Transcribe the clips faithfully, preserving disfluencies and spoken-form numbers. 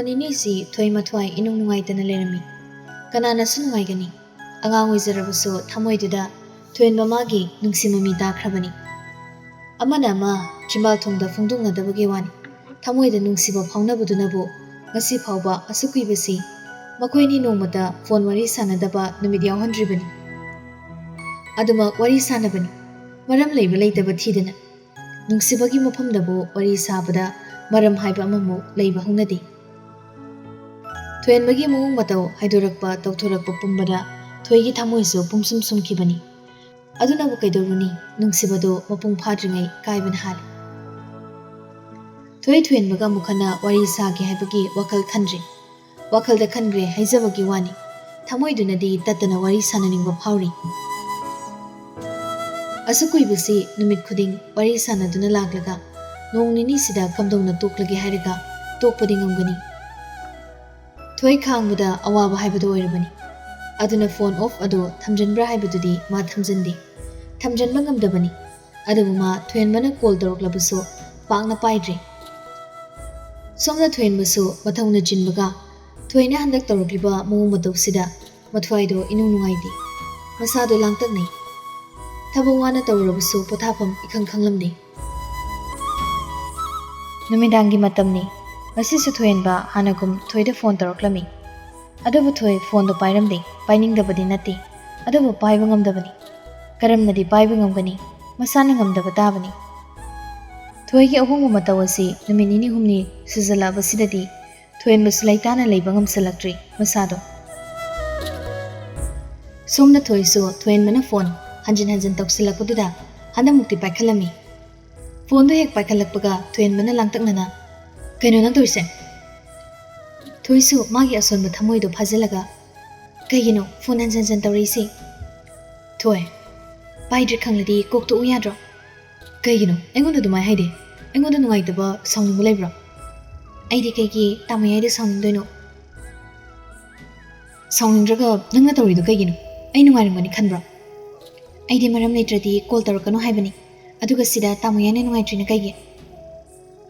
ꯅꯤꯅꯤꯁꯤ ꯊꯣꯏ ꯃꯊ꯭ꯋꯥꯏ ꯏꯅꯨꯡ ꯅꯨꯡꯉꯥꯏꯇꯅ ꯂꯩꯔꯝꯃꯤ꯫ ꯀꯅꯥꯅꯁꯨ ꯅꯨꯡꯉꯥꯏꯒꯅꯤ? ꯑꯉꯥꯡ ꯑꯣꯏꯖꯔꯕꯁꯨ ꯊꯃꯣꯏꯗꯨꯗ ꯊꯣꯏꯍꯟꯕ ꯃꯥꯒꯤ ꯅꯨꯡꯁꯤ ꯃꯃꯤ ꯇꯥꯈ꯭ꯔꯕꯅꯤ꯫ ꯑꯃꯅ ꯑꯃ ꯆꯤꯝꯕꯥꯜ ꯊꯣꯡꯗ ꯐꯣꯡꯗꯣꯛꯅꯗꯕꯒꯤ ꯋꯥꯅꯤ꯫ ꯊꯃꯣꯏꯗ ꯅꯨꯡꯁꯤꯕ ꯐꯥꯎꯅꯕꯗꯨꯅꯕꯨ ꯉꯁꯤ ꯐꯥꯎꯕ ꯑꯁꯨꯛ ꯀꯨꯏꯕꯁꯤ ꯃꯈꯣꯏꯅꯤ ꯅꯣꯡꯃꯇ ꯐꯣꯟ ꯋꯥꯔꯤ ꯁꯥꯟꯅꯗꯕ ꯅꯨꯃꯤꯠ ꯌꯥꯎꯍꯟꯗ꯭ꯔꯤꯕꯅꯤ꯫ ꯑꯗꯨꯃꯛ ꯋꯥꯔꯤ ꯁꯥꯟꯅꯕꯅꯤ, ꯃꯔꯝ ꯂꯩꯕ ꯂꯩꯇꯕ ꯊꯤꯗꯅ꯫ ꯅꯨꯡꯁꯤꯕꯒꯤ ꯃꯐꯝꯗꯕꯨ ꯋꯥꯔꯤ ꯁꯥꯕꯗ ꯃꯔꯝ ꯍꯥꯏꯕ ꯑꯃꯃꯨꯛ ꯂꯩꯕ ꯍꯧꯅꯗꯦ꯫ ꯊꯣꯏꯍꯟꯕꯒꯤ ꯃꯑꯣꯡ ꯃꯇꯧ ꯍꯥꯏꯗꯣꯔꯛꯄ ꯇꯧꯊꯣꯔꯛꯄ ꯄꯨꯝꯕꯗ ꯊꯣꯏꯒꯤ ꯊꯃꯣꯏꯁꯨ ꯄꯨꯝꯁꯨꯝ ꯁꯨꯝꯈꯤꯕꯅꯤ꯫ ꯑꯗꯨꯅꯕꯨ ꯀꯩꯗꯧꯔꯨꯅꯤ, ꯅꯨꯡꯁꯤꯕꯗꯨ ꯃꯄꯨꯡ ꯐꯥꯗ꯭ꯔꯤꯉꯩ ꯀꯥꯏꯕꯅ ꯍꯥꯜꯂꯤ꯫ ꯊꯣꯏ ꯊꯣꯏꯍꯟꯕꯒ ꯑꯃꯨꯛ ꯍꯟꯅ ꯋꯥꯔꯤ ꯁꯥꯒꯦ ꯍꯥꯏꯕꯒꯤ ꯋꯥꯈꯜ ꯈꯟꯗ꯭ꯔꯤ꯫ ꯋꯥꯈꯜꯗ ꯈꯟꯈ꯭ꯔꯦ ꯍꯥꯏꯖꯕꯒꯤ ꯋꯥꯅꯤ, ꯊꯃꯣꯏꯗꯨꯅꯗꯤ ꯇꯠꯇꯅ ꯋꯥꯔꯤ ꯁꯥꯟꯅꯅꯤꯡꯕ ꯐꯥꯎꯔꯤ꯫ ꯑꯁꯨꯛ ꯀꯨꯏꯕꯁꯤ ꯅꯨꯃꯤꯠ ꯈꯨꯗꯤꯡ ꯋꯥꯔꯤ ꯁꯥꯟꯅꯗꯨꯅ ꯂꯥꯛꯂꯒ ꯅꯣꯡ ꯅꯤꯅꯤꯁꯤꯗ ꯀꯝꯗꯧꯅ ꯇꯣꯛꯂꯒꯦ ꯍꯥꯏꯔꯒ ꯇꯣꯛꯄꯗꯤ ꯉꯝꯒꯅꯤ? ꯊꯣꯏ ꯈꯥꯡꯕꯗ ꯑꯋꯥꯕ ꯍꯥꯏꯕꯗꯨ ꯑꯣꯏꯔꯕꯅꯤ꯫ ꯑꯗꯨꯅ ꯐꯣꯟ ꯑꯣꯐ ꯑꯗꯨ ꯊꯝꯖꯤꯟꯕ꯭ꯔꯥ ꯍꯥꯏꯕꯗꯨꯗꯤ ꯃꯥ ꯊꯝꯖꯤꯟꯗꯦ꯫ ꯊꯝꯖꯤꯟꯕ ꯉꯝꯗꯕꯅꯤ꯫ ꯑꯗꯨꯕꯨ ꯃꯥ ꯊꯣꯏꯍꯟꯕꯅ ꯀꯣꯜ ꯇꯧꯔꯛꯂꯕꯁꯨ ꯄꯥꯛꯅ ꯄꯥꯏꯗ꯭ꯔꯦ꯫ ꯁꯣꯝꯗ ꯊꯣꯏꯍꯟꯕꯁꯨ ꯃꯊꯧꯅ ꯆꯤꯟꯕꯒ ꯊꯣꯏꯅ ꯍꯟꯗꯛ ꯇꯧꯔꯛꯂꯤꯕ ꯃꯑꯣꯡ ꯃꯇꯧꯁꯤꯗ ꯃꯊ꯭ꯋꯥꯏꯗꯣ ꯏꯅꯨꯡ ꯅꯨꯡꯉꯥꯏꯇꯦ꯫ ꯃꯁꯥꯗꯣ ꯂꯥꯡꯇꯛꯅꯩ꯫ ꯊꯕꯛ ꯋꯥꯅ ꯇꯧꯔꯕꯁꯨ ꯄꯣꯊꯥꯐꯝ ꯏꯈꯪ ꯈꯪꯂꯝꯗꯦ꯫ ꯅꯨꯃꯤꯗꯥꯡꯒꯤ ꯃꯇꯝꯅꯤ꯫ ꯉꯁꯤꯁꯨ ꯊꯣꯏꯍꯟꯕ ꯍꯥꯟꯅꯒꯨꯝ ꯊꯣꯏꯗ ꯐꯣꯟ ꯇꯧꯔꯛꯂꯝꯃꯤ꯫ ꯑꯗꯨꯕꯨ ꯊꯣꯏ ꯐꯣꯟꯗꯣ ꯄꯥꯏꯔꯝꯗꯦ, ꯄꯥꯏꯅꯤꯡꯗꯕꯗꯤ ꯅꯠꯇꯦ, ꯑꯗꯨꯕꯨ ꯄꯥꯏꯕ ꯉꯝꯗꯕꯅꯤ꯫ ꯀꯔꯝꯅꯗꯤ ꯄꯥꯏꯕ ꯉꯝꯒꯅꯤ? ꯃꯁꯥꯅ ꯉꯝꯗꯕ ꯇꯥꯕꯅꯤ꯫ ꯊꯣꯏꯒꯤ ꯑꯍꯣꯡꯕ ꯃꯇꯧ ꯑꯁꯤ ꯅꯨꯃꯤꯠ ꯅꯤꯅꯤ ꯍꯨꯝꯅꯤ ꯁꯨꯖꯜꯂꯛꯑꯕꯁꯤꯗꯗꯤ ꯊꯣꯏꯍꯟꯕꯁꯨ ꯂꯩꯇꯥꯅ ꯂꯩꯕ ꯉꯝꯁꯤꯜꯂꯛꯇ꯭ꯔꯤ ꯃꯁꯥꯗꯣ꯫ ꯁꯣꯝꯗ ꯊꯣꯏꯁꯨ ꯊꯣꯏꯍꯟꯕꯅ ꯐꯣꯟ ꯍꯟꯖꯤꯟ ꯍꯟꯖꯤꯟ ꯇꯧꯁꯤꯜꯂꯛꯄꯗꯨꯗ ꯍꯟꯗꯛꯃꯨꯛꯇꯤ ꯄꯥꯏꯈꯠꯂꯝꯃꯤ꯫ ꯐꯣꯟꯗꯣ ꯍꯦꯛ ꯄꯥꯏꯈꯠꯂꯛꯄꯒ ꯊꯣꯏꯍꯟꯕꯅ ꯂꯥꯡꯇꯛꯅꯅ, "ꯀꯩꯅꯣ ꯅꯪ ꯇꯧꯔꯤꯁꯦ?" ꯊꯣꯏꯁꯨ ꯃꯥꯒꯤ ꯑꯁꯣꯟꯕ ꯊꯃꯣꯏꯗꯣ ꯐꯥꯖꯤꯜꯂꯒ, "ꯀꯩꯒꯤꯅꯣ ꯐꯣꯟ ꯍꯟꯖꯟ ꯍꯟꯖꯟ ꯇꯧꯔꯛꯏꯁꯦ?" "ꯊꯣꯏ, ꯄꯥꯏꯗ꯭ꯔꯦ ꯈꯪꯂꯗꯤ ꯀꯣꯛ ꯇꯣꯛꯎ ꯌꯥꯗ꯭ꯔꯣ?" "ꯀꯩꯒꯤꯅꯣ ꯑꯩꯉꯣꯟꯗ ꯑꯗꯨꯃꯥꯏꯅ ꯍꯥꯏꯗꯤ? ꯑꯩꯉꯣꯟꯗ ꯅꯨꯡꯉꯥꯏꯇꯕ ꯁꯥꯎꯅꯤꯡꯕ ꯂꯩꯕ꯭ꯔꯣ? ꯑꯩꯗꯤ ꯀꯩꯒꯤ ꯇꯥꯃꯣ ꯌꯥꯏꯗ ꯁꯥꯎꯅꯤꯡꯗꯣꯏꯅꯣ? ꯁꯥꯎꯅꯤꯡꯗ꯭ꯔꯒ ꯅꯪꯅ ꯇꯧꯔꯤꯗꯣ ꯀꯩꯒꯤꯅꯣ? ꯑꯩ ꯅꯨꯡꯉꯥꯏꯔꯝꯒꯅꯤ ꯈꯟꯕ꯭ꯔꯣ? ꯑꯩꯗꯤ ꯃꯔꯝ ꯂꯩꯇ꯭ꯔꯗꯤ ꯀꯣꯜ ꯇꯧꯔꯛꯀꯅꯨ ꯍꯥꯏꯕꯅꯤ, ꯑꯗꯨꯒ ꯁꯤꯗ ꯇꯥꯃꯣ ꯌꯥꯏꯅ ꯅꯨꯡꯉꯥꯏꯇ꯭ꯔꯤꯅ ꯀꯩꯒꯤ?"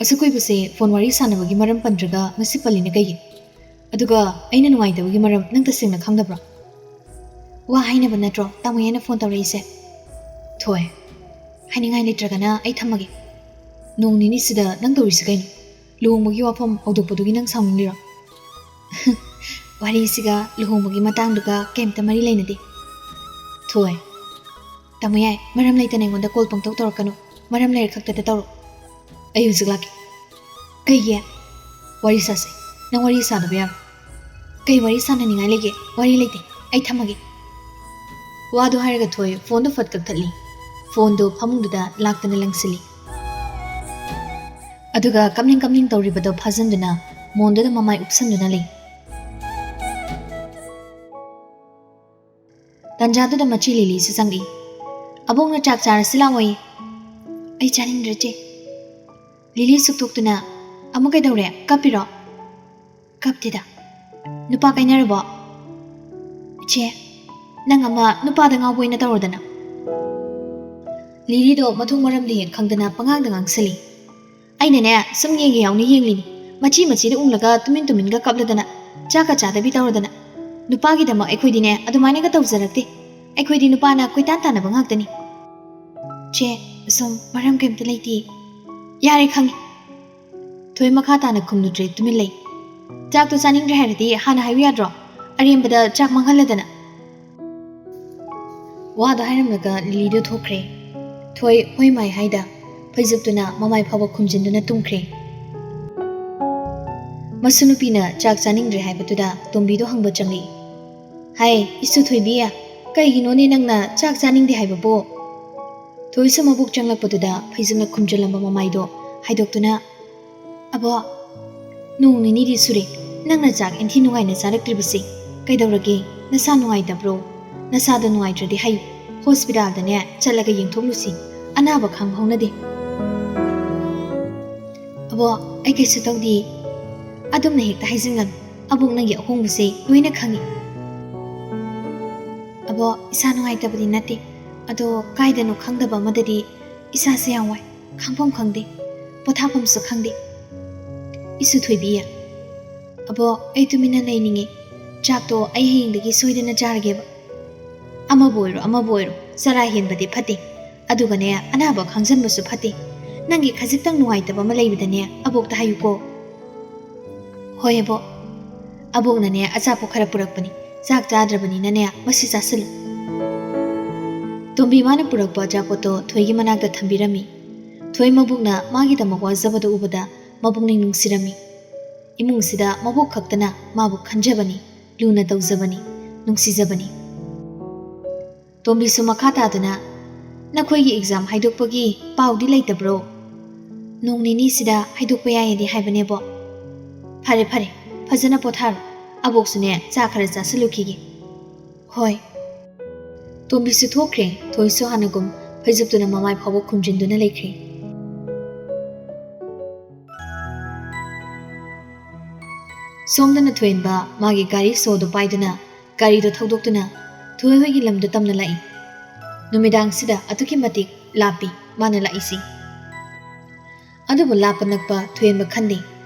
ꯑꯁꯨꯛ ꯀꯨꯏꯕꯁꯦ ꯐꯣꯟ ꯋꯥꯔꯤ ꯁꯥꯟꯅꯕꯒꯤ ꯃꯔꯝ ꯄꯟꯗ꯭ꯔꯒ ꯉꯁꯤ ꯄꯜꯂꯤꯅ ꯀꯩꯒꯤ? ꯑꯗꯨꯒ ꯑꯩꯅ ꯅꯨꯡꯉꯥꯏꯇꯕꯒꯤ ꯃꯔꯝ ꯅꯪ ꯇꯁꯦꯡꯅ ꯈꯪꯗꯕ꯭ꯔꯣ? ꯋꯥ ꯍꯥꯏꯅꯕ ꯅꯠꯇ꯭ꯔꯣ ꯇꯥꯃꯣ ꯌꯥꯏꯅ ꯐꯣꯟ ꯇꯧꯔꯛꯏꯁꯦ? ꯊꯣꯏ, ꯍꯥꯏꯅꯤꯡꯉꯥꯏ ꯂꯩꯇ꯭ꯔꯒꯅ ꯑꯩ ꯊꯝꯃꯒꯦ꯫ ꯅꯣꯡ ꯅꯤꯅꯤꯁꯤꯗ ꯅꯪ ꯇꯧꯔꯤꯁꯤ ꯀꯩꯅꯣ? ꯂꯨꯍꯣꯡꯕꯒꯤ ꯋꯥꯐꯝ ꯍꯧꯗꯣꯛꯄꯗꯨꯒꯤ ꯅꯪ ꯁꯥꯎꯅꯤꯡꯂꯤꯔꯣ? ꯋꯥꯔꯤꯁꯤꯒ ꯂꯨꯍꯣꯡꯕꯒꯤ ꯃꯇꯥꯡꯗꯨꯒ ꯀꯩꯝꯇ ꯃꯔꯤ ꯂꯩꯅꯗꯦ꯫ ꯊꯣꯏ, ꯇꯥꯃꯣ ꯌꯥꯏ, ꯃꯔꯝ ꯂꯩꯇꯅ ꯑꯩꯉꯣꯟꯗ ꯀꯣꯜ ꯄꯪꯇꯧ ꯇꯧꯔꯛꯀꯅꯨ꯫ ꯃꯔꯝ ꯂꯩꯔ ꯈꯛꯇꯗ ꯇꯧꯔꯛꯑꯣ꯫ ꯑꯩ ꯍꯧꯖꯤꯛ ꯂꯥꯛꯀꯦ꯫ ꯀꯩꯒꯤ? ꯋꯥꯔꯤ ꯁꯥꯁꯦ꯫ ꯅꯪ ꯋꯥꯔꯤ ꯁꯥꯗꯕ ꯌꯥꯔꯣꯏ꯫ ꯀꯩ ꯋꯥꯔꯤ ꯁꯥꯟꯅꯅꯤꯡꯉꯥꯏ ꯂꯩꯒꯦ? ꯋꯥꯔꯤ ꯂꯩꯇꯦ꯫ ꯑꯩ ꯊꯝꯃꯒꯦ꯫ ꯋꯥꯗꯣ ꯍꯥꯏꯔꯒ ꯊꯣꯏ ꯐꯣꯟꯗꯣ ꯐꯠ ꯀꯛꯊꯠꯂꯤ꯫ ꯐꯣꯟꯗꯣ ꯐꯃꯨꯡꯗꯨꯗ ꯂꯥꯛꯇꯅ ꯂꯪꯁꯤꯜꯂꯤ꯫ ꯑꯗꯨꯒ ꯀꯞꯅꯤꯡ ꯀꯞꯅꯤꯡ ꯇꯧꯔꯤꯕꯗꯣ ꯐꯥꯖꯤꯟꯗꯨꯅ ꯃꯣꯟꯗꯨꯗ ꯃꯃꯥꯏ ꯎꯞꯁꯟꯗꯨꯅ ꯂꯩ꯫ ꯇꯟꯖꯥꯗꯨꯗ ꯃꯆꯦ ꯂꯤꯂꯤꯁꯨ ꯆꯪꯉꯛꯏ꯫ "ꯑꯕꯣꯛꯅ ꯆꯥꯛ ꯆꯥꯔꯁꯤ ꯂꯥꯛꯑꯣꯌꯦ꯫" "ꯑꯩ ꯆꯥꯅꯤꯡꯗ꯭ꯔꯦ ꯆꯦ꯫" ꯂꯤꯂꯤ ꯁꯨꯛꯇꯣꯛꯇꯨꯅ, "ꯑꯃꯨꯛ ꯀꯩꯗꯧꯔꯦ? ꯀꯞꯄꯤꯔꯣ?" "ꯀꯞꯇꯦꯗ꯫ ꯅꯨꯄꯥ ꯀꯥꯏꯅꯔꯕꯣ?" "ꯏꯆꯦ, ꯅꯪ ꯑꯃ ꯅꯨꯄꯥꯗ ꯉꯥꯎꯕ ꯑꯣꯏꯅ ꯇꯧꯔꯗꯅ꯫" ꯂꯤꯂꯤꯗꯣ ꯃꯊꯣꯡ ꯃꯔꯝꯗꯤ ꯍꯦꯛ ꯈꯪꯗꯅ ꯄꯉꯥꯡꯗ ꯉꯥꯡꯁꯜꯂꯤ꯫ ꯑꯩꯅꯅꯦ, ꯁꯨꯝ ꯌꯦꯡꯒꯦ ꯌꯥꯎꯅ ꯌꯦꯡꯂꯤꯅꯤ꯫ ꯃꯆꯤ ꯃꯆꯤꯗ ꯎꯪꯂꯒ ꯇꯨꯃꯤꯟ ꯇꯨꯃꯤꯟꯒ ꯀꯞꯂꯗꯅ, ꯆꯥꯛꯀ ꯆꯥꯗꯕꯤ ꯇꯧꯔꯗꯅ꯫ ꯅꯨꯄꯥꯒꯤꯗꯃꯛ ꯑꯩꯈꯣꯏꯗꯤꯅꯦ, ꯑꯗꯨꯃꯥꯏꯅꯒ ꯇꯧꯖꯔꯛꯇꯦ꯫ ꯑꯩꯈꯣꯏꯗꯤ ꯅꯨꯄꯥꯅ ꯀꯣꯏꯇꯥꯟ ꯇꯥꯟꯅꯕ ꯉꯥꯛꯇꯅꯤ꯫ ꯆꯦ, ꯑꯁꯨꯝ ꯃꯔꯝ ꯀꯩꯝꯇ ꯂꯩꯇꯦ꯫ ꯌꯥꯔꯦ, ꯈꯪꯉꯦ꯫ ꯊꯣꯏ ꯃꯈꯥ ꯇꯥꯅ ꯈꯨꯝꯂꯨꯗ꯭ꯔꯦ, ꯇꯨꯃꯤꯟ ꯂꯩ꯫ ꯆꯥꯛꯇꯣ ꯆꯥꯅꯤꯡꯗ꯭ꯔꯦ ꯍꯥꯏꯔꯗꯤ ꯍꯥꯟꯅ ꯍꯥꯏꯌꯨ ꯌꯥꯗ꯭ꯔꯣ? ꯑꯔꯦꯝꯕꯗ ꯆꯥꯛ ꯃꯥꯡꯍꯜꯂꯗꯅ꯫ ꯋꯥꯗꯣ ꯍꯥꯏꯔꯝꯂꯒ ꯂꯤꯂꯤꯗꯣ ꯊꯣꯛꯈ꯭ꯔꯦ꯫ ꯊꯣꯏ ꯍꯣꯏ ꯃꯥꯏ ꯍꯥꯏꯗ ꯐꯩꯖꯨꯞꯇꯨꯅ ꯃꯃꯥꯏ ꯐꯥꯎꯕ ꯈꯨꯝꯖꯤꯟꯗꯨꯅ ꯇꯨꯝꯈ꯭ꯔꯦ꯫ ꯃꯁꯨ ꯅꯨꯄꯤꯅ ꯆꯥꯛ ꯆꯥꯅꯤꯡꯗ꯭ꯔꯦ ꯍꯥꯏꯕꯗꯨꯗ ꯇꯣꯝꯕꯤꯗꯣ ꯍꯪꯕ ꯆꯪꯂꯛꯏ꯫ "ꯍꯥꯏ, ꯏꯁꯨ ꯊꯣꯏꯕꯤ, ꯀꯩꯒꯤꯅꯣꯅꯦ ꯅꯪꯅ ꯆꯥꯛ ꯆꯥꯅꯤꯡꯗꯦ ꯍꯥꯏꯕꯕꯨ?" ꯊꯣꯏꯁꯨ ꯃꯕꯣꯛ ꯆꯪꯂꯛꯄꯗꯨꯗ ꯐꯩꯖꯨꯞꯅ ꯈꯨꯝꯖꯤꯜꯂꯝꯕ ꯃꯃꯥꯏꯗꯣ ꯍꯥꯏꯗꯣꯛꯇꯨꯅ, "ꯑꯕꯣ, ꯅꯣꯡ ꯅꯤꯅꯤꯗꯤ ꯁꯨꯔꯦ ꯅꯪꯅ ꯆꯥꯛ ꯏꯟꯊꯤ ꯅꯨꯡꯉꯥꯏꯅ ꯆꯥꯔꯛꯇ꯭ꯔꯤꯕꯁꯤ꯫ ꯀꯩꯗꯧꯔꯒꯦ? ꯅꯁꯥ ꯅꯨꯡꯉꯥꯏꯇꯕ꯭ꯔꯣ? ꯅꯁꯥꯗꯣ ꯅꯨꯡꯉꯥꯏꯇ꯭ꯔꯗꯤ ꯍꯥꯏꯌꯨ, ꯍꯣꯁꯄꯤꯇꯥꯜꯗꯅꯦ ꯆꯠꯂꯒ ꯌꯦꯡꯊꯣꯛꯂꯨꯁꯤ꯫ ꯑꯅꯥꯕ ꯈꯪ ꯍꯧꯅꯗꯦ꯫" "ꯑꯕꯣ, ꯑꯩ ꯀꯩꯁꯨ ꯇꯧꯗꯦ꯫ ꯑꯗꯨꯝꯅ ꯍꯦꯛꯇ ꯍꯥꯏꯖꯤꯟꯒꯅꯨ꯫ ꯑꯕꯣꯛ ꯅꯪꯒꯤ ꯑꯍꯣꯡꯕꯁꯦ ꯂꯣꯏꯅ ꯈꯪꯉꯤ꯫" "ꯑꯕꯣ, ꯏꯁꯥ ꯅꯨꯡꯉꯥꯏꯇꯕꯗꯤ ꯅꯠꯇꯦ꯫ ꯑꯗꯣ ꯀꯥꯏꯗꯅꯣ ꯈꯪꯗꯕ ꯑꯃꯗꯗꯤ ꯏꯁꯥꯁꯦ ꯌꯥꯝ ꯋꯥꯏ꯫ ꯈꯪꯐꯝ ꯈꯪꯗꯦ꯫ ꯄꯣꯊꯥꯐꯝꯁꯨ ꯈꯪꯗꯦ꯫ ꯏꯁꯨ ꯊꯣꯏꯕꯤ, ꯑꯕꯣꯛ, ꯑꯩ ꯇꯨꯃꯤꯟꯅ ꯂꯩꯅꯤꯡꯉꯦ꯫ ꯆꯥꯛꯇꯣ ꯑꯩ ꯍꯌꯦꯡꯗꯒꯤ ꯁꯣꯏꯗꯅ ꯆꯥꯔꯒꯦꯕ꯫ ꯑꯃꯕꯨ ꯑꯣꯏꯔꯣ, ꯑꯃꯕꯨ ꯑꯣꯏꯔꯣ, ꯆꯔꯥ ꯍꯦꯟꯕꯗꯤ ꯐꯠꯇꯦ꯫ ꯑꯗꯨꯒꯅꯦ, ꯑꯅꯥꯕ ꯈꯪꯖꯟꯕꯁꯨ ꯐꯠꯇꯦ꯫ ꯅꯪꯒꯤ ꯈꯖꯤꯛꯇꯪ ꯅꯨꯡꯉꯥꯏꯇꯕ ꯑꯃ ꯂꯩꯕꯗꯅꯦ, ꯑꯕꯣꯛꯇ ꯍꯥꯏꯌꯨꯀꯣ꯫ ꯍꯣꯏ, ꯑꯕꯣꯛ꯫ ꯑꯕꯣꯛꯅꯅꯦ, ꯑꯆꯥꯄꯣꯠ ꯈꯔ ꯄꯨꯔꯛꯄꯅꯤ꯫ ꯆꯥꯛ ꯆꯥꯗ꯭ꯔꯕꯅꯤꯅꯅꯦ, ꯃꯁꯤ ꯆꯥꯁꯤꯜꯂꯨ꯫ ꯇꯣꯝꯕꯤ ꯃꯥꯅ ꯄꯨꯔꯛꯄ ꯑꯆꯥꯄꯣꯠꯇꯣ ꯊꯣꯏꯒꯤ ꯃꯅꯥꯛꯇ ꯊꯝꯕꯤꯔꯝꯃꯤ꯫ ꯊꯣꯏ ꯃꯕꯨꯛꯅ ꯃꯥꯒꯤꯗꯃꯛ ꯋꯥꯖꯕꯗꯨ ꯎꯕꯗ ꯃꯄꯨꯛꯅꯤꯡ ꯅꯨꯡꯁꯤꯔꯝꯃꯤ꯫ ꯏꯃꯨꯡꯁꯤꯗ ꯃꯕꯣꯛ ꯈꯛꯇꯅ ꯃꯥꯕꯨ ꯈꯟꯖꯕꯅꯤ, ꯂꯨꯅ ꯇꯧꯖꯕꯅꯤ, ꯅꯨꯡꯁꯤꯖꯕꯅꯤ꯫ ꯇꯣꯝꯕꯤꯁꯨ ꯃꯈꯥ ꯇꯥꯗꯨꯅ, "ꯅꯈꯣꯏꯒꯤ ꯑꯦꯛꯖꯥꯝ ꯍꯥꯏꯗꯣꯛꯄꯒꯤ ꯄꯥꯎꯗꯤ ꯂꯩꯇꯕ꯭ꯔꯣ? ꯅꯣꯡ ꯅꯤꯅꯤꯁꯤꯗ ꯍꯥꯏꯗꯣꯛꯄ ꯌꯥꯏꯌꯦꯗꯤ ꯍꯥꯏꯕꯅꯦꯕꯣ꯫ ꯐꯔꯦ, ꯐꯔꯦ, ꯐꯖꯅ ꯄꯣꯊꯥꯔꯣ꯫ ꯑꯕꯣꯛꯁꯨꯅꯦ, ꯆꯥ ꯈꯔ ꯆꯥꯁꯤꯜꯂꯨꯈꯤꯒꯦ꯫" "ꯍꯣꯏ꯫" ꯇꯣꯝꯕꯤꯁꯨ ꯊꯣꯛꯈ꯭ꯔꯦ꯫ ꯊꯣꯏꯁꯨ ꯍꯥꯟꯅꯒꯨꯝ ꯐꯩꯖꯨꯞꯇꯨꯅ ꯃꯃꯥꯏ ꯐꯥꯎꯕ ꯈꯨꯝꯖꯤꯟꯗꯨꯅ ꯂꯩꯈ꯭ꯔꯦ꯫ ꯁꯣꯝꯗꯅ ꯊꯣꯏꯍꯦꯟꯕ ꯃꯥꯒꯤ ꯒꯥꯔꯤ ꯁꯣꯗꯨ ꯄꯥꯏꯗꯨꯅ, ꯒꯥꯔꯤꯗꯨ ꯊꯧꯗꯣꯛꯇꯨꯅ ꯊꯣꯏ ꯍꯣꯏꯒꯤ ꯂꯝꯗꯨ ꯇꯝꯅ ꯂꯥꯛꯏ꯫ ꯅꯨꯃꯤꯗꯥꯡꯁꯤꯗ ꯑꯗꯨꯛꯀꯤ ꯃꯇꯤꯛ ꯂꯥꯞꯄꯤ ꯃꯥꯅ ꯂꯥꯛꯏꯁꯤ꯫ ꯑꯗꯨꯕꯨ ꯂꯥꯞꯄ ꯅꯛꯄ ꯊꯣꯏꯍꯦꯟꯕ ꯈꯟꯗꯦ꯫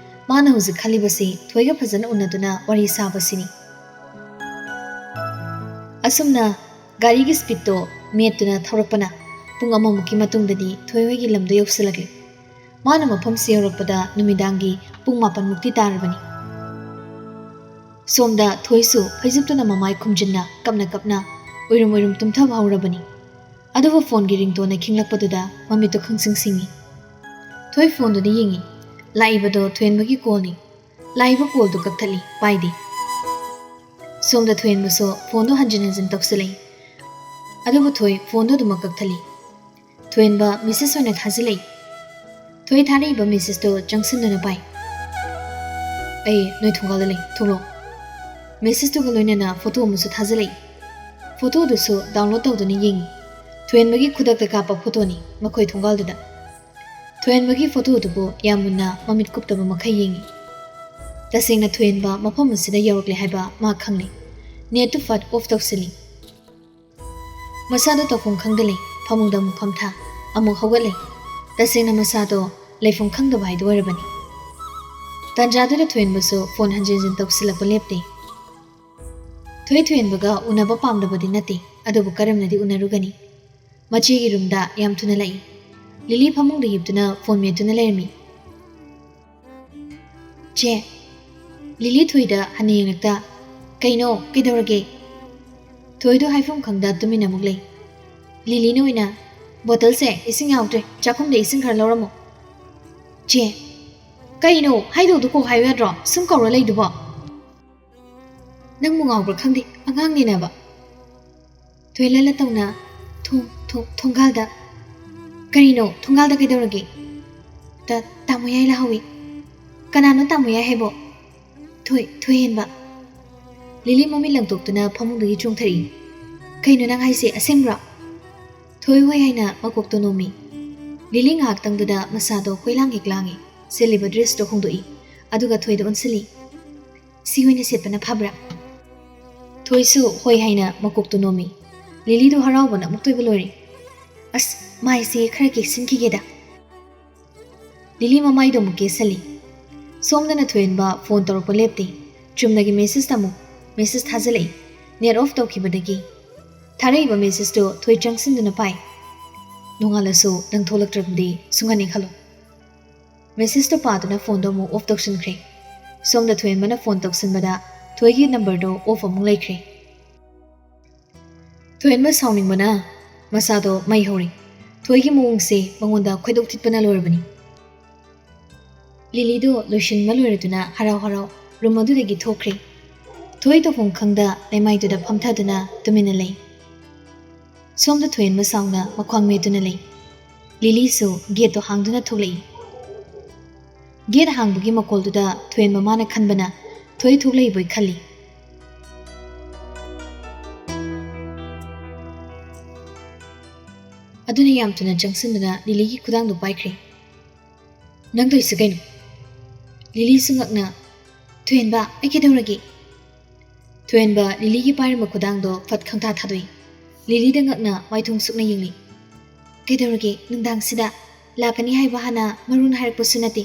ꯃꯥꯅ ꯍꯧꯖꯤꯛ ꯈꯜꯂꯤꯕꯁꯤ ꯊꯣꯏꯒ ꯐꯖꯅ ꯎꯅꯗꯨꯅ ꯋꯥꯔꯤ ꯁꯥꯕꯁꯤꯅꯤ꯫ ꯑꯁꯨꯝꯅ ꯒꯥꯔꯤꯒꯤ ꯁ꯭ꯄꯤꯗꯇꯣ ꯃꯦꯠꯇꯨꯅ ꯊꯧꯔꯛꯄꯅ ꯄꯨꯡ ꯑꯃꯃꯨꯛꯀꯤ ꯃꯇꯨꯡꯗꯗꯤ ꯊꯣꯏ ꯍꯣꯏꯒꯤ ꯂꯝꯗꯣ ꯌꯧꯁꯤꯜꯂꯛꯂꯦ꯫ ꯃꯥꯅ ꯃꯐꯝꯁꯤ ꯌꯧꯔꯛꯄꯗ ꯅꯨꯃꯤꯗꯥꯡꯒꯤ ꯄꯨꯡ ꯃꯥꯄꯟꯃꯨꯛꯇꯤ ꯇꯥꯔꯕꯅꯤ꯫ ꯁꯣꯝꯗ ꯊꯣꯏꯁꯨ ꯐꯩꯖꯨꯞꯇꯨꯅ ꯃꯃꯥꯏ ꯈꯨꯝꯖꯤꯟꯅ ꯀꯞꯅ ꯀꯞꯅ ꯎꯏꯔꯨꯝ ꯎꯏꯔꯨꯝ ꯇꯨꯝꯊꯕ ꯍꯧꯔꯕꯅꯤ꯫ ꯑꯗꯨꯕꯨ ꯐꯣꯟꯒꯤ ꯔꯤꯡꯇꯣꯟꯅ ꯈꯤꯡꯂꯛꯄꯗꯨꯗ ꯃꯃꯤꯠꯇꯨ ꯈꯪꯁꯤꯡ ꯁꯤꯡꯏ꯫ ꯊꯣꯏ ꯐꯣꯟꯗꯨꯗ ꯌꯦꯡꯏ꯫ ꯂꯥꯛꯏꯕꯗꯣ ꯊꯣꯏꯍꯦꯟꯕꯒꯤ ꯀꯣꯜꯅꯤ꯫ ꯂꯥꯛꯏꯕ ꯀꯣꯜꯗꯨ ꯀꯛꯊꯠꯂꯤ, ꯄꯥꯏꯗꯦ꯫ ꯁꯣꯝꯗ ꯊꯣꯏꯍꯦꯟꯕꯁꯨ ꯐꯣꯟꯗꯨ ꯍꯟꯖꯤꯟ ꯍꯟꯖꯤꯟ ꯇꯧꯁꯤꯜꯂꯛꯏ꯫ ꯑꯗꯨꯕꯨ ꯊꯣꯏ ꯐꯣꯟꯗꯨ ꯑꯗꯨꯃꯛ ꯀꯛꯊꯠꯂꯤ꯫ ꯊꯣꯏꯍꯦꯟꯕ ꯃꯦꯁꯦꯖ ꯑꯣꯏꯅ ꯊꯥꯖꯤꯜꯂꯛꯏ꯫ ꯊꯣꯏ ꯊꯥꯔꯛꯏꯕ ꯃꯦꯁꯦꯖꯇꯨ ꯆꯪꯁꯤꯟꯗꯨꯅ ꯄꯥꯏ꯫ "ꯑꯩ ꯅꯣꯏ ꯊꯣꯡꯒꯥꯜꯗ ꯂꯩ, ꯊꯣꯛꯂꯛꯑꯣ꯫" ꯃꯦꯁꯦꯖꯇꯨꯒ ꯂꯣꯏꯅꯅ ꯐꯣꯇꯣ ꯑꯃꯁꯨ ꯊꯥꯖꯤꯜꯂꯛꯏ꯫ ꯐꯣꯇꯣꯗꯨꯁꯨ ꯗꯥꯎꯟꯂꯣꯗ ꯇꯧꯗꯨꯅ ꯌꯦꯡꯏ꯫ ꯊꯣꯏꯍꯦꯟꯕꯒꯤ ꯈꯨꯗꯛꯇ ꯀꯥꯞꯄ ꯐꯣꯇꯣꯅꯤ ꯃꯈꯣꯏ ꯊꯣꯡꯒꯥꯜꯗꯨꯗ꯫ ꯊꯣꯏꯍꯦꯟꯕꯒꯤ ꯐꯣꯇꯣꯗꯨꯕꯨ ꯌꯥꯝ ꯃꯨꯟꯅ ꯃꯃꯤꯠ ꯀꯨꯞꯇꯕ ꯃꯈꯩ ꯌꯦꯡꯏ꯫ ꯇꯁꯦꯡꯅ ꯊꯣꯏꯍꯦꯟꯕ ꯃꯐꯝ ꯑꯁꯤꯗ ꯌꯧꯔꯛꯂꯦ ꯍꯥꯏꯕ ꯃꯥ ꯈꯪꯂꯦ꯫ ꯅꯦꯠꯇꯨ ꯐꯠ ꯑꯣꯐ ꯇꯧꯁꯤꯜꯂꯤ꯫ ꯃꯁꯥꯗꯣ ꯇꯧꯐꯝ ꯈꯪꯗ ꯂꯩ꯫ ꯐꯃꯨꯡꯗ ꯑꯃꯨꯛ ꯐꯝꯊ, ꯑꯃꯨꯛ ꯍꯧꯒꯠꯂꯦ꯫ ꯇꯁꯦꯡꯅ ꯃꯁꯥꯗꯣ ꯂꯩꯐꯝ ꯈꯪꯗꯕ ꯍꯥꯏꯗꯨ ꯑꯣꯏꯔꯕꯅꯤ꯫ ꯇꯥꯟꯖꯥꯗꯨꯗ ꯊꯣꯏꯍꯦꯟꯕꯁꯨ ꯐꯣꯟ ꯍꯟꯖꯤꯟ ꯍꯟꯖꯤꯟ ꯇꯧꯁꯤꯜꯂꯛꯄ ꯂꯦꯞꯇꯦ꯫ ꯊꯣꯏ ꯊꯣꯏꯍꯦꯟꯕꯒ ꯎꯅꯕ ꯄꯥꯝꯗꯕꯗꯤ ꯅꯠꯇꯦ, ꯑꯗꯨꯕꯨ ꯀꯔꯝꯅꯗꯤ ꯎꯅꯔꯨꯒꯅꯤ? ꯃꯆꯦꯒꯤ ꯔꯨꯝꯗ ꯌꯥꯝ ꯊꯨꯅ ꯂꯥꯛꯏ꯫ ꯂꯤꯂꯤ ꯐꯃꯨꯡꯗ ꯍꯤꯞꯇꯨꯅ ꯐꯣꯟ ꯃꯦꯠꯇꯨꯅ ꯂꯩꯔꯝꯃꯤ꯫ "ꯆꯦ"꯫ ꯂꯤꯂꯤ ꯊꯣꯏꯗ ꯍꯟꯅ ꯌꯦꯡꯂꯛꯇ, "ꯀꯩꯅꯣ? ꯀꯩꯗꯧꯔꯒꯦ?" ꯊꯣꯏꯗꯣ ꯍꯥꯏꯐꯝ ꯈꯪꯗ ꯇꯨꯃꯤꯟꯅ ꯑꯃꯨꯛ ꯂꯩ꯫ ꯂꯤꯂꯤꯅ ꯑꯣꯏꯅ, "ꯕꯣꯇꯜꯁꯦ ꯏꯁꯤꯡ ꯌꯥꯎꯗ꯭ꯔꯦ, ꯆꯥꯛꯈꯨꯝꯗ ꯏꯁꯤꯡ ꯈꯔ ꯂꯧꯔꯝꯃꯣ"꯫ "ꯆꯦ"꯫ "ꯀꯩꯅꯣ? ꯍꯥꯏꯗꯧꯗꯣ ꯀꯣꯛ ꯍꯥꯏꯌꯨ ꯌꯥꯗ꯭ꯔꯣ? ꯁꯨꯝ ꯀꯧꯔ ꯂꯩꯗꯨꯕꯣ?" "ꯅꯪꯕꯨ ꯉꯥꯎꯕ꯭ꯔꯥ ꯈꯪꯗꯦ, ꯑꯉꯥꯡꯅꯤꯅꯕ"꯫ ꯊꯣꯏꯂꯂ ꯇꯧꯅ, "ꯊꯣꯡ, ꯊꯣꯡ, ꯊꯣꯡꯒꯥꯜꯗ"꯫ "ꯀꯔꯤꯅꯣ? ꯊꯣꯡꯒꯥꯜꯗ ꯀꯩꯗꯧꯔꯒꯦ?" "ꯇ-, ꯇꯥꯃꯣ ꯌꯥꯏ ꯂꯥꯛꯍꯧꯋꯤ"꯫ "ꯀꯅꯥꯅꯣ ꯇꯥꯃꯣ ꯌꯥꯏ ꯍꯥꯏꯕꯣ?" "ꯊꯣꯏ-, ꯊꯣꯏꯍꯦꯟꯕ"꯫ ꯂꯤꯂꯤ ꯃꯃꯤꯠ ꯂꯪꯊꯣꯛꯇꯨꯅ ꯐꯃꯨꯡꯗꯒꯤ ꯆꯣꯡꯊꯔꯛꯏ꯫ "ꯀꯩꯅꯣ ꯅꯪ ꯍꯥꯏꯁꯦ? ꯑꯁꯦꯡꯕ꯭ꯔꯣ?" ꯊꯣꯏ ꯍꯣꯏ ꯍꯥꯏꯅ ꯃꯀꯣꯛꯇꯣ ꯅꯣꯝꯃꯤ꯫ ꯂꯤꯂꯤ ꯉꯥꯏꯍꯥꯛꯇꯪꯗꯨꯗ ꯃꯁꯥꯗꯣ ꯀꯣꯏꯂꯥꯡ ꯍꯦꯛ ꯂꯥꯡꯉꯤ꯫ ꯁꯦꯠꯂꯤꯕ ꯗ꯭ꯔꯦꯁꯇꯣ ꯍꯣꯡꯗꯣꯛꯏ꯫ ꯑꯗꯨꯒ ꯊꯣꯏꯗ ꯑꯣꯟꯁꯤꯜꯂꯤ꯫ "ꯁꯤ ꯑꯣꯏꯅ ꯁꯦꯠꯄꯅ ꯐꯕ꯭ꯔꯥ?" ꯊꯣꯏꯁꯨ ꯍꯣꯏ ꯍꯥꯏꯅ ꯃꯀꯣꯛꯇꯣ ꯅꯣꯝꯃꯤ꯫ ꯂꯤꯂꯤꯗꯣ ꯍꯔꯥꯎꯕꯅ ꯑꯃꯨꯛꯇꯣꯏꯕ ꯂꯣꯏꯔꯦ꯫ "ꯑꯁ, ꯃꯥꯏꯁꯦ ꯈꯔ ꯀꯦꯁꯤꯟꯈꯤꯒꯦꯗ"꯫ ꯂꯤꯂꯤ ꯃꯃꯥꯏꯗꯣ ꯑꯃꯨꯛ ꯀꯦꯁꯜꯂꯤ꯫ ꯁꯣꯝꯗꯅ ꯊꯣꯏꯍꯦꯟꯕ ꯐꯣꯟ ꯇꯧꯔꯛꯄ ꯂꯦꯞꯇꯦ꯫ ꯆꯨꯝꯅꯒꯤ ꯃꯦꯁꯦꯖꯇ ꯑꯃꯨꯛ ꯃꯦꯁꯦꯖ ꯊꯥꯖꯤꯜꯂꯛꯏ꯫ ꯅꯦꯠ ꯑꯣꯐ ꯇꯧꯈꯤꯕꯗꯒꯤ꯫ ꯊꯥꯔꯛꯏꯕ ꯃꯦꯁꯦꯖꯇꯨ ꯊꯣꯏ ꯆꯪꯁꯤꯟꯗꯨꯅ ꯄꯥꯏ꯫ "ꯅꯣꯡꯉꯥꯜꯂꯁꯨ ꯅꯪ ꯊꯣꯛꯂꯛꯇ꯭ꯔꯕꯗꯤ ꯁꯨꯡꯍꯟ ꯍꯦꯛ ꯍꯜꯂꯣ"꯫ ꯃꯦꯁꯦꯖꯇꯣ ꯄꯥꯗꯨꯅ ꯐꯣꯟꯗꯣ ꯑꯃꯨꯛ ꯑꯣꯐ ꯇꯧꯁꯤꯟꯈ꯭ꯔꯦ꯫ ꯁꯣꯝꯗ ꯊꯣꯏꯍꯦꯟꯕꯅ ꯐꯣꯟ ꯇꯧꯁꯤꯟꯕꯗ ꯊꯣꯏꯒꯤ ꯅꯝꯕꯔꯗꯣ ꯑꯣꯐ ꯑꯃꯨꯛ ꯂꯩꯈ꯭ꯔꯦ꯫ ꯊꯣꯏꯍꯦꯟꯕ ꯁꯥꯎꯅꯤꯡꯕꯅ ꯃꯁꯥꯗꯣ ꯃꯩ ꯍꯧꯔꯦ꯫ ꯊꯣꯏꯒꯤ ꯃꯑꯣꯡꯁꯦ ꯃꯉꯣꯟꯗ ꯈꯣꯏꯗꯧ ꯊꯤꯠꯄꯅ ꯂꯣꯏꯔꯕꯅꯤ꯫ ꯂꯤꯂꯤꯗꯣ ꯂꯣꯏꯁꯤꯟꯕ ꯂꯣꯏꯔꯗꯨꯅ ꯍꯔꯥꯎ ꯍꯔꯥꯎ ꯔꯨꯝ ꯑꯗꯨꯗꯒꯤ ꯊꯣꯛꯈ꯭ꯔꯦ꯫ ꯊꯣꯏ ꯇꯧꯐꯝ ꯈꯪꯗ ꯂꯩꯃꯥꯏꯗꯨꯗ ꯐꯝꯊꯗꯨꯅ ꯇꯨꯃꯤꯟꯅ ꯂꯩ꯫ ꯁꯣꯝꯗ ꯊꯣꯏꯍꯦꯟꯕ ꯁꯥꯎꯅ ꯃꯈ꯭ꯋꯥꯡ ꯃꯦꯠꯇꯨꯅ ꯂꯩ꯫ ꯂꯤꯂꯤꯁꯨ ꯒꯦꯠꯇꯣ ꯍꯥꯡꯗꯨꯅ ꯊꯣꯛꯂꯛꯏ꯫ ꯒꯦꯠ ꯍꯥꯡꯕꯒꯤ ꯃꯈꯣꯜꯗꯨꯗ ꯊꯣꯏꯍꯦꯟꯕ ꯃꯥꯅ ꯈꯟꯕꯅ ꯊꯣꯏ ꯊꯣꯛꯂꯛꯏꯕꯣꯏ ꯈꯜꯂꯤ꯫ ꯑꯗꯨꯅ ꯌꯥꯝ ꯊꯨꯅ ꯆꯪꯁꯤꯟꯗꯨꯅ ꯂꯤꯂꯤꯒꯤ ꯈꯨꯗꯥꯡꯗꯨ ꯄꯥꯏꯈ꯭ꯔꯦ꯫ "ꯅꯪ ꯇꯧꯔꯤꯁꯤ ꯀꯩꯅꯣ?" ꯂꯤꯂꯤꯁꯨ ꯉꯛꯅ, "ꯊꯣꯏꯍꯦꯟꯕ, ꯑꯩ ꯀꯩꯗꯧꯔꯒꯦ?" ꯊꯣꯏꯍꯦꯟꯕ ꯂꯤꯂꯤꯒꯤ ꯄꯥꯏꯔꯝꯕ ꯈꯨꯗꯥꯡꯗꯣ ꯐꯠ ꯈꯪꯊꯥ ꯊꯥꯗꯣꯛꯏ꯫ ꯂꯤꯂꯤꯗ ꯉꯛꯅ ꯃꯥꯏꯊꯣꯡ ꯁꯨꯛꯅ ꯌꯦꯡꯂꯤ꯫ "ꯀꯩꯗꯧꯔꯒꯦ ꯅꯨꯡꯗꯥꯡꯁꯤꯗ?" ꯂꯥꯛꯀꯅꯤ ꯍꯥꯏꯕ ꯍꯥꯟꯅ ꯃꯔꯣꯟ ꯍꯥꯏꯔꯛꯄꯁꯨ ꯅꯠꯇꯦ꯫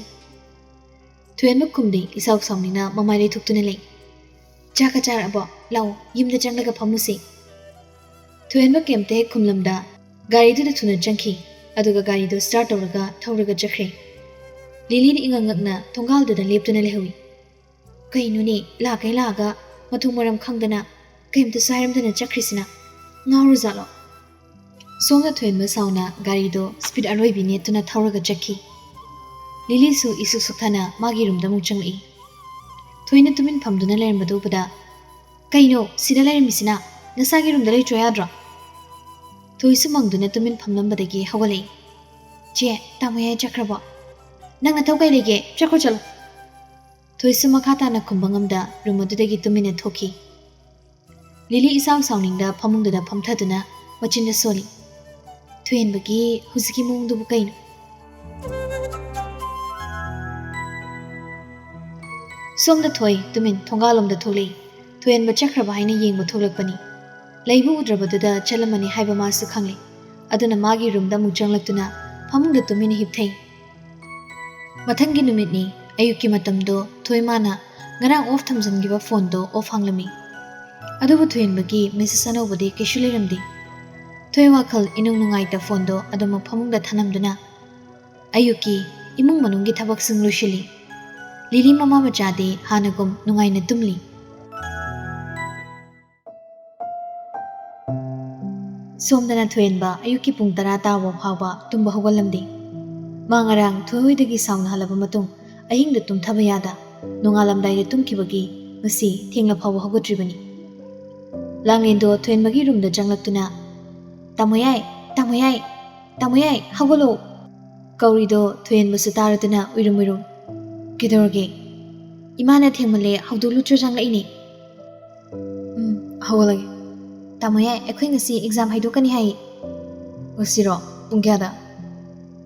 ꯊꯣꯏꯍꯟꯕ ꯈꯨꯝꯗꯦ, ꯏꯁꯥꯎ ꯁꯥꯎꯅꯤꯡꯅ ꯃꯃꯥꯏ ꯂꯩꯊꯣꯛꯇꯨꯅ ꯂꯩ꯫ "ꯆꯥꯛꯀ ꯆꯥꯔꯛꯑꯕꯣ? ꯂꯥꯛꯑꯣ, ꯌꯨꯝꯗ ꯆꯪꯂꯒ ꯐꯝꯃꯨꯁꯤ꯫" ꯊꯣꯏꯍꯟꯕ ꯀꯩꯝꯇ ꯍꯦꯛ ꯈꯨꯝꯂꯝꯗ ꯒꯥꯔꯤꯗꯨꯗ ꯊꯨꯅ ꯆꯪꯈꯤ꯫ ꯑꯗꯨꯒ ꯒꯥꯔꯤꯗꯨ start ꯇꯧꯔꯒ ꯊꯧꯔꯒ ꯆꯠꯈ꯭ꯔꯦ꯫ ꯂꯤꯂꯤꯗꯤ ꯏꯉꯛ ꯉꯛꯅ ꯊꯣꯡꯒꯥꯜꯗꯨꯗ ꯂꯦꯞꯇꯨꯅ ꯂꯩꯍꯧꯏ꯫ "ꯀꯩꯅꯣꯅꯦ, ꯂꯥꯛꯀꯩ ꯂꯥꯛꯑꯒ ꯃꯊꯣꯡ ꯃꯔꯝ ꯈꯪꯗꯅ ꯀꯩꯝꯇꯁꯨ ꯍꯥꯏꯔꯝꯗꯅ ꯆꯠꯈ꯭ꯔꯤꯁꯤꯅ? ꯉꯥꯎꯔꯖꯥꯠꯂꯣ?" ꯁꯣꯝꯗ ꯊꯣꯏꯍꯟꯕ ꯁꯥꯎꯅ ꯒꯥꯔꯤꯗꯣ speed ꯑꯔꯣꯏꯕꯤ ꯅꯦꯠꯇꯨꯅ ꯊꯧꯔꯒ ꯆꯠꯈꯤ꯫ ꯂꯤꯂꯤꯁꯨ ꯏꯁꯨꯛ ꯁꯨꯛꯊꯅ ꯃꯥꯒꯤ ꯔꯨꯝꯗ ꯑꯃꯨꯛ ꯆꯪꯂꯛꯏ꯫ ꯊꯣꯏꯅ ꯇꯨꯃꯤꯟ ꯐꯝꯗꯨꯅ ꯂꯩꯔꯝꯕꯗꯨ ꯎꯕꯗ, "ꯀꯩꯅꯣ, ꯁꯤꯗ ꯂꯩꯔꯝꯃꯤꯁꯤꯅ? ꯅꯁꯥꯒꯤ ꯔꯨꯝꯗ ꯂꯩꯇ꯭ꯔꯣ ꯌꯥꯗ꯭ꯔꯣ?" ꯊꯣꯏꯁꯨ ꯃꯪꯗꯨꯅ ꯇꯨꯃꯤꯟ ꯐꯝꯂꯝꯕꯗꯒꯤ ꯍꯧꯒꯠꯂꯛꯏ꯫ "ꯆꯦ, ꯇꯥꯃꯣ ꯌꯥꯏ ꯆꯠꯈ꯭ꯔꯕꯣ?" "ꯅꯪ ꯅꯊꯧ ꯀꯩ ꯂꯩꯒꯦ? ꯆꯠꯈ꯭ꯔꯣ ꯆꯠꯂꯣ꯫" ꯊꯣꯏꯁꯨ ꯃꯈꯥ ꯇꯥꯅ ꯈꯨꯝꯕ ꯉꯝꯗ ꯔꯨꯝ ꯑꯗꯨꯗꯒꯤ ꯇꯨꯃꯤꯟꯅ ꯊꯣꯛꯈꯤ꯫ ꯂꯤꯂꯤ ꯏꯁꯥꯎ ꯁꯥꯎꯅꯤꯡꯗ ꯐꯃꯨꯡꯗꯨꯗ ꯐꯝꯊꯗꯨꯅ ꯃꯆꯤꯟꯗ ꯁꯣꯜꯂꯤ꯫ "ꯊꯣꯏꯍꯟꯕꯒꯤ ꯍꯧꯖꯤꯛꯀꯤ ꯃꯑꯣꯡꯗꯨꯕꯨ ꯀꯩꯅꯣ?" ꯁꯣꯝꯗ ꯊꯣꯏ ꯇꯨꯃꯤꯟ ꯊꯣꯡꯒꯥꯜꯂꯣꯝꯗ ꯊꯣꯛꯂꯛꯏ꯫ ꯊꯣꯏꯍꯟꯕ ꯆꯠꯈ꯭ꯔꯕ ꯍꯥꯏꯅ ꯌꯦꯡꯕ ꯊꯣꯛꯂꯛꯄꯅꯤ꯫ ꯂꯩꯕ ꯎꯗ꯭ꯔꯕꯗꯨꯗ ꯆꯠꯂꯝꯃꯅꯤ ꯍꯥꯏꯕ ꯃꯥꯁꯨ ꯈꯪꯂꯦ꯫ ꯑꯗꯨꯅ ꯃꯥꯒꯤ ꯔꯨꯝꯗ ꯑꯃꯨꯛ ꯆꯪꯂꯛꯇꯨꯅ ꯐꯃꯨꯡꯗ ꯇꯨꯃꯤꯟꯅ ꯍꯤꯞꯊꯩ꯫ ꯃꯊꯪꯒꯤ ꯅꯨꯃꯤꯠꯅꯤ꯫ ꯑꯌꯨꯛꯀꯤ ꯃꯇꯝꯗꯣ ꯊꯣꯏ ꯃꯥꯅ ꯉꯔꯥꯡ off ꯊꯝꯖꯤꯟꯈꯤꯕ ꯐꯣꯟꯗꯣ off ꯍꯥꯡꯂꯝꯃꯤ꯫ ꯑꯗꯨꯕꯨ ꯊꯣꯏꯍꯟꯕꯒꯤ message ꯑꯅꯧꯕꯗꯤ ꯀꯩꯁꯨ ꯂꯩꯔꯝꯗꯦ꯫ ꯊꯣꯏ ꯋꯥꯈꯜ ꯏꯅꯨꯡ ꯅꯨꯡꯉꯥꯏꯇ ꯐꯣꯟꯗꯣ ꯑꯗꯨꯃꯛ ꯐꯃꯨꯡꯗ ꯊꯅꯝꯗꯨꯅ ꯑꯌꯨꯛꯀꯤ ꯏꯃꯨꯡ ꯃꯅꯨꯡꯒꯤ ꯊꯕꯛꯁꯤꯡ ꯂꯣꯏꯁꯤꯜꯂꯤ꯫ ꯂꯤꯂꯤ ꯃꯃꯥ ꯃꯆꯥꯗꯤ ꯍꯥꯟꯅꯒꯨꯝ ꯅꯨꯡꯉꯥꯏꯅ ꯇꯨꯝꯂꯤ꯫ ꯁꯣꯝꯗꯅ ꯊꯣꯏꯍꯟꯕ ꯑꯌꯨꯛꯀꯤ ꯄꯨꯡ ꯇꯔꯥ ꯇꯥꯕ ꯐꯥꯎꯕ ꯇꯨꯝꯕ ꯍꯧꯒꯠꯂꯝꯗꯦ꯫ ꯃꯥ ꯉꯔꯥꯡ ꯊꯣꯏꯍꯣꯏꯗꯒꯤ ꯁꯥꯎꯅ ꯍꯜꯂꯕ ꯃꯇꯨꯡ ꯑꯍꯤꯡꯗ ꯇꯨꯝꯊꯕ ꯌꯥꯗ ꯅꯣꯡꯉꯥꯜꯂꯝꯗꯥꯏꯗ ꯇꯨꯝꯈꯤꯕꯒꯤ ꯉꯁꯤ ꯊꯦꯡꯂ ꯐꯥꯎꯕ ꯍꯧꯒꯠꯇ꯭ꯔꯤꯕꯅꯤ꯫ ꯂꯥꯡꯂꯦꯟꯗꯣ ꯊꯣꯏꯍꯟꯕꯒꯤ ꯔꯨꯝꯗ ꯆꯪꯂꯛꯇꯨꯅ, "ꯇꯥꯃꯣ ꯌꯥꯏ, ꯇꯥꯃꯣ ꯌꯥꯏ, ꯇꯥꯃꯣ ꯌꯥꯏ, ꯍꯧꯒꯠꯂꯣ!" ꯀꯧꯔꯤꯗꯣ ꯊꯣꯏꯍꯟꯕꯁꯨ ꯇꯥꯔꯗꯨꯅ ꯎꯏꯔꯨꯝ ꯎꯏꯔꯨꯝ, "ꯀꯩꯗꯧꯔꯒꯦ?" "ꯏꯃꯥꯅ ꯊꯦꯡꯃꯜꯂꯦ, ꯍꯧꯗꯣꯛꯂꯨꯆꯣ ꯆꯪꯂꯛꯏꯅꯦ꯫" "ꯎꯝ, ꯍꯧꯒꯠꯂꯒꯦ꯫" "ꯇꯥꯃꯣ ꯌꯥꯏ, ꯑꯩꯈꯣꯏ ꯉꯁꯤ exam ꯍꯥꯏꯗꯣꯛꯀꯅꯤ ꯍꯥꯏꯌꯦ꯫" "ꯉꯁꯤꯔꯣ? ꯄꯨꯡ ꯀꯌꯥꯗ?"